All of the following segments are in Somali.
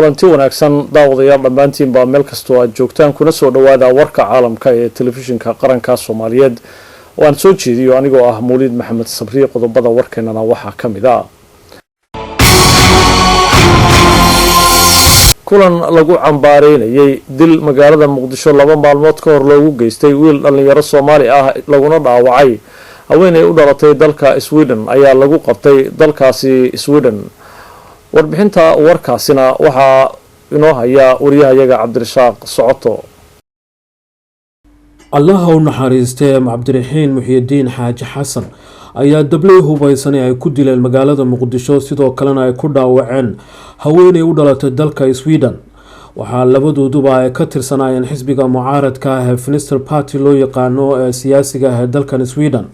Kulanti wanaagsan, daawadayaal dhammaantiin baa meel kastoo aad joogtaan, kuna soo dhowaada warka caalamka ee Telefishinka Qaranka Soomaaliyeed oo aan soo jeediyo anigoo ah Mawliid Maxamed Sabriye. Qodobada warkeenana waxaa ka mid ah kulan lagu cambaareynayay dil magaalada Muqdisho 2 maalmood ka hor loogu geystay wiil dhallinyaro Soomaali ah, laguna dhaawacay haweeney u dhalatay dalka Sweden, ayaa lagu qabtay dalkaasi Sweden. Warbixinta warkaasina waxaa inoo haya wariyahayaga Cabdirasaaq Socoto. Allaha u naxariistee, Cabdiraxiin Muxyidiin Xaaji Xasan ayaa dabley hubaysanay ay ku dileen magaalada Muqdisho, sidoo kalena ay ku dhaawaceen haweeney u dhalatay dalka Sweden. Waxaa labadooduba ay ka tirsanaayeen xisbiga mucaaradka ah ee Vänster Party loo yaqaano ee siyaasiga ah ee dalkan Sweden.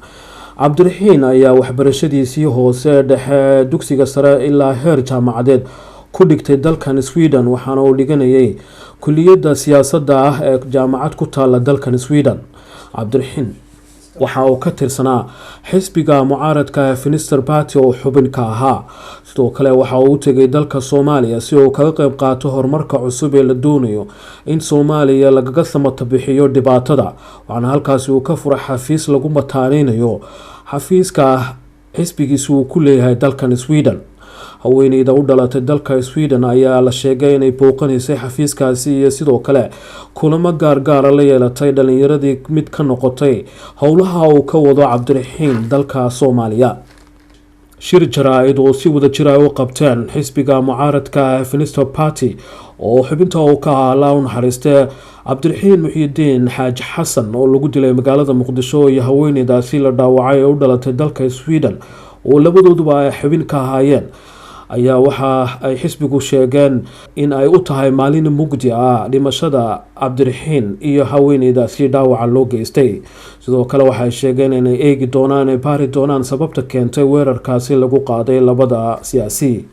Cabdiraxiin ayaa waxbarashadiisii hoose, dhexe, dugsiga sare ilaa heer jaamacadeed ku dhigtay dalkan Sweden, waxaana uu dhiganayay kuliyadda siyaasadda ah ee jaamacad ku taala dalkan Sweden. Cabdiraxiin waxa uu ka tirsanaa xisbiga mucaaradka ee Vänster Party oo xubin ka ahaa. Sidoo kale waxa uu u tegay dalka Soomaaliya si uu kaga qeyb qaato horumarka cusub ee la doonayo in Soomaaliya lagaga samata bixiyo dhibaatada, waxaana halkaasi uu ka furay xafiis lagu mataaneynayo xafiiska xisbigiisu uu ku leeyahay dalkan Sweden. Haweeneyda u dhalatay dalka Sweden ayaa la sheegay inay booqanaysay xafiiskaasi iyo sidoo kale kulamo gaargaara la yeelatay dhalinyaradii mid ka noqotay howlaha uu ka wado Cabdiraxiin dalka Soomaaliya. Shir jaraa-id oo si wada jir ay u qabteen xisbiga mucaaradka ee Vänster Party oo xubinta uu ka ahaa, Allah u naxariistee, Cabdiraxiin Muxyidiin Xaaji Xasan oo lagu dilay magaalada Muqdisho iyo haweeneydaasi la dhaawacay ee u dhalatay dalka Sweden oo labadooduba ay xubin ka ahaayeen, ayaa waxa ay xisbigu sheegeen in ay u tahay maalin mugdi ah dhimashada Cabdiraxiin iyo haweeneydaasi dhaawaca loo geystay. Sidoo kale waxay sheegeen inay eegi doonaan, ay baari doonaan sababta keentay weerarkaasi lagu qaaday labada siyaasi.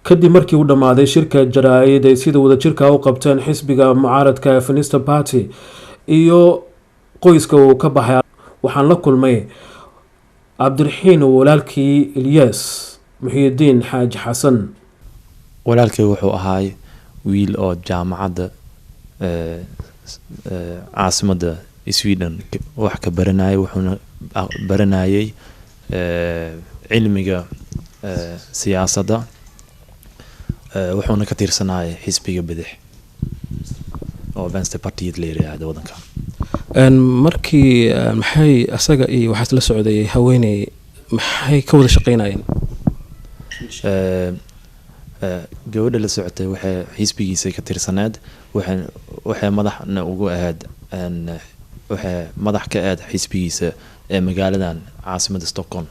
Kadib markii uu dhammaaday shirka jaraa-id ay sida wadajirka u qabteen xisbiga mucaaradka ee Vänster Party iyo qoyska uu ka baxay, waxaan la kulmay Cabdiraxiin oo walaalkii Ilyas Muxiyidiin Xaaji Xasan. Walaalkay wuxuu ahaay wiil oo jaamacadda caasimadda Sweden wax ka baranayay, wuxuuna baranayay cilmiga siyaasadda, wuxuuna ka tirsanayay xisbiga bidix oo Vänsterpartiet la yiraahdo waddanka. Markii maxay asaga iyo waxaas la socday haweeney, maxay ka wada shaqeynayeen? Gabadha la socotay waxay xisbigiisa ka tirsaneed, waxay madaxna ugu ahayd, waxay madax ka ahayd xisbigiisa ee magaaladan caasimadda Stockholm.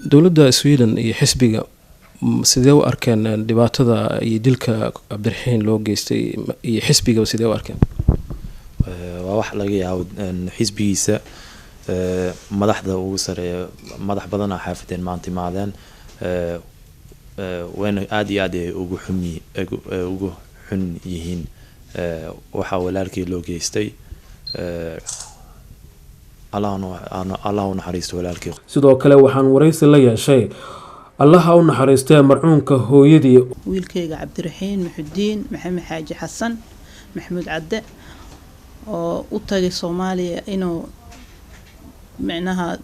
Dowladda Sweden iyo xisbiga sidee u arkeen dhibaatada iyo dilka Cabdiraxiin loo geystay, iyo xisbigaba sidee u arkeen? Waa wax laga yaabo xisbigiisa madaxda ugu sareeya, madax badanaa xaafadeen maanta imaadeen, wayna aada iyo aad ay ugu xun yihiin waxaa walaalkii loo geystay. Allah u naxariisto walaalkii. Sidoo kale waxaan waraysi la yeeshay, Allaha u naxariistee, marxuumka hooyadii. Wiilkayga Cabdiraxiin Muxudiin Maxamed Xaaji Xasan Maxamuud Cadde oo u tagay Soomaaliya inuu micnaha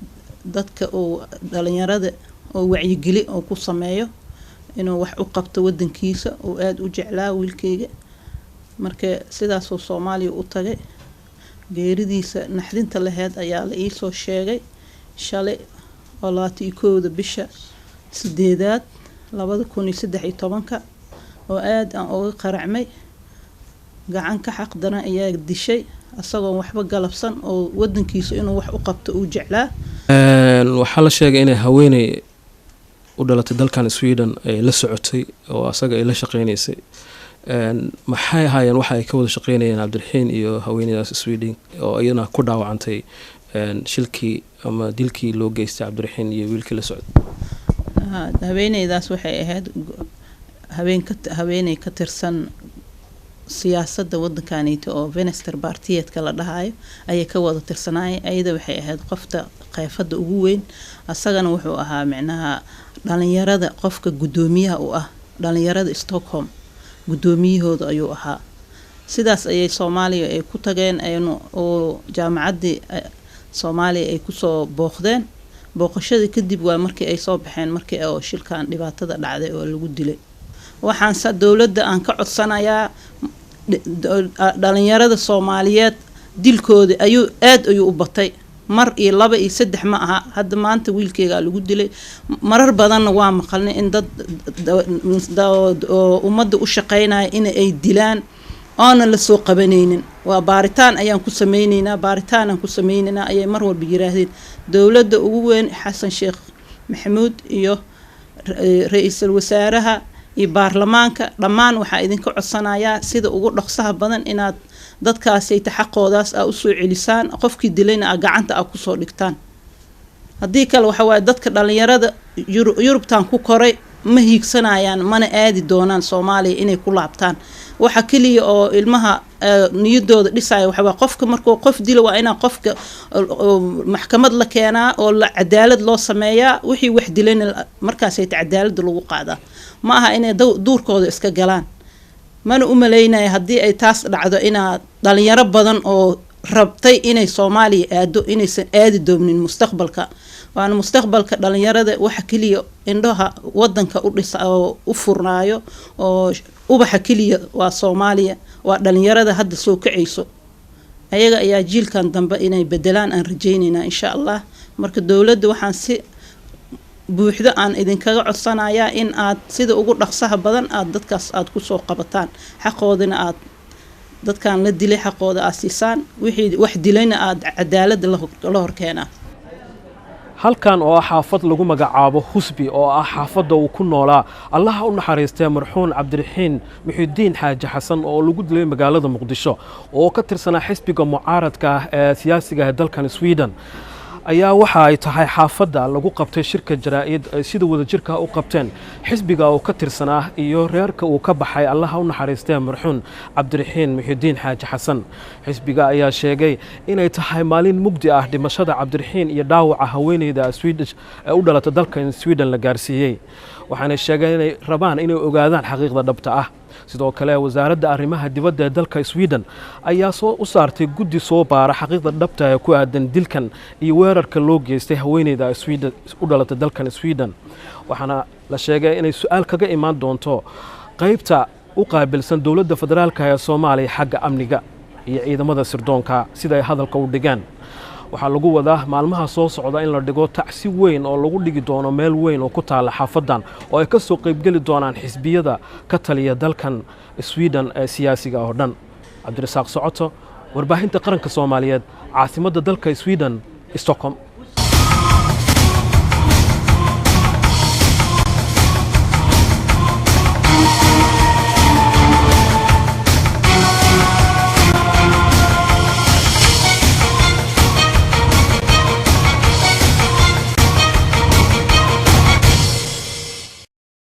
dadka uu dhalinyarada oo wacyigeli oo ku sameeyo, inuu wax u qabto wadankiisa oo aada u jeclaa wiilkayga. Marka sidaasuu Soomaaliya u tagay. Geeridiisa naxdinta laheyd ayaa la iisoo sheegay shalay oo 21-da bisha sideedaad 2013-ka, oo aada aan uga qaracmay. Gacan ka xaq daran ayaa dishay isagoon waxba galabsan oo wadankiisa inuu wax u qabto uu jeclaa. Waxaa la sheegay inay haweeney u dhalatay dalkan Sweden ay la socotay oo asaga ay la shaqeyneysay. Maxay ahaayeen waxa ay ka wada shaqeynayeen Cabdiraxiin iyo haweeneydaas Sweden oo iyadana ku dhaawacantay shilkii ama dilkii loo geystay Cabdiraxiin iyo wiilkii la socday? Haweeneydaas waxay ahayd haweeney ka tirsan siyaasadda wadankanito oo Vänsterpartiet-ka la dhahayo ayay ka wada tirsanaayeen. Ayada waxay ahayd qofta qeefada ugu weyn, asagana wuxuu ahaa micnaha dhalinyarada qofka guddoomiyaha u ah. dhalinyarada Stockholm guddoomiyahooda ayuu ahaa. Sidaas ayay Soomaaliya ay ku tageen aynu oo jaamacaddii Soomaaliya ay kusoo booqdeen. Booqashadii kadib waa markii ay soo baxeen, markii oo shilkan dhibaatada dhacday oo lagu dilay. Waxaanse dowladda aan ka codsanayaa, dhalinyarada Soomaaliyeed dilkooda ayuu aada ayuu u batay. Mar iyo laba iyo saddex ma aha, hadda maanta wiilkeygaa lagu dilay. Marar badanna waa maqalnay in dad ummadda u shaqeynaya in ay dilaan oona lasoo qabanaynin. Waa baaritaan ayaan ku sameyneynaa, baaritaanaan ku sameyneynaa ayay mar walba yiraahdeen. Dowladda ugu weyn Xasan Sheekh Maxamuud iyo ra-iisul wasaaraha iyo baarlamaanka dhammaan waxaa idinka codsanayaa sida ugu dhaqsaha badan inaad dadkaasayta xaqoodaas aa usoo celisaan, qofkii dilayna aa gacanta aa kusoo dhigtaan. Haddii kale waxa waaye dadka dhalinyarada Yurubtan ku koray ma hiigsanayaan, mana aadi doonaan Soomaaliya inay ku laabtaan. Waxa keliya oo ilmaha niyadooda dhisaya waxa waa qofka markuu qof dilo waa inaa qofka maxkamad la keenaa oo la cadaalad loo sameeyaa. Wixii wax dilayna markaasayta cadaaladda lagu qaadaa, ma aha inay duurkooda iska galaan. Mana u malaynaya haddii ay taas dhacdo inaad dhalinyaro badan oo rabtay inay Soomaaliya aado inaysan aadi doomnin mustaqbalka. Waana mustaqbalka dhalinyarada waxa keliya indhaha wadanka u dhisa oo u furnaayo oo ubaxa keliya waa Soomaaliya, waa dhalinyarada hadda soo kacayso. Ayaga ayaa jiilkan dambe inay bedelaan aan rajaynaynaa insha Allah. Marka dowladda waxaan si buuxdo aan idinkaga codsanayaa in aad sida ugu dhaqsaha badan aad dadkaas aad kusoo qabataan, xaqoodina aad dadkan la dilay xaqooda aad siisaan, wixii wax dilayna aad cadaaladda la horkeenaa. Halkan oo ah xaafad lagu magacaabo Husbi oo ah xaafadda uu ku noolaa Allaha u naxariistee marxuun Cabdiraxiin Muxidiin Xaaji Xasan oo lagu dilay magaalada Muqdisho oo ka tirsanaa xisbiga mucaaradka ah ee siyaasiga ah dalkan Sweden, ayaa waxa ay tahay xaafadda lagu qabtay shirka jaraa'id ay sida wadajirka u qabteen xisbiga uu ka tirsanaa iyo reerka uu ka baxay Allaha u naxariistee marxuun Cabdiraxiin Muxidiin Xaaji Xasan. Xisbiga ayaa sheegay inay tahay maalin mugdi ah dhimashada Cabdiraxiin iyo dhaawaca haweeneyda Swedish ee u dhalatay dalkan Sweden la gaarsiiyey, waxaana sheegeen inay rabaan inay ogaadaan xaqiiqda dhabta ah. Sidoo kale wasaaradda arrimaha dibadda ee dalka Sweden ayaa soo u saartay guddi soo baara xaqiiqda dhabta ee ku aadan dilkan iyo weerarka loo geystay haweeneyda Sweden u dhalatay dalkan Sweden, waxaana la sheegay inay su-aal kaga imaan doonto qaybta u qaabilsan dowladda federaalka ee Soomaaliya xagga amniga iyo ciidamada sirdoonka sida ay hadalka u dhigeen. Waxaa lagu wadaa maalmaha soo socda in la dhigo tacsi weyn oo lagu dhigi doono meel weyn oo ku taala xaafadan oo ay ka soo qaybgeli doonaan xisbiyada ka taliya dalkan Sweden ee siyaasiga oo dhan. Cabdirasaaq Socoto, warbaahinta qaranka Soomaaliyeed, caasimadda dalka Sweden, Stockholm.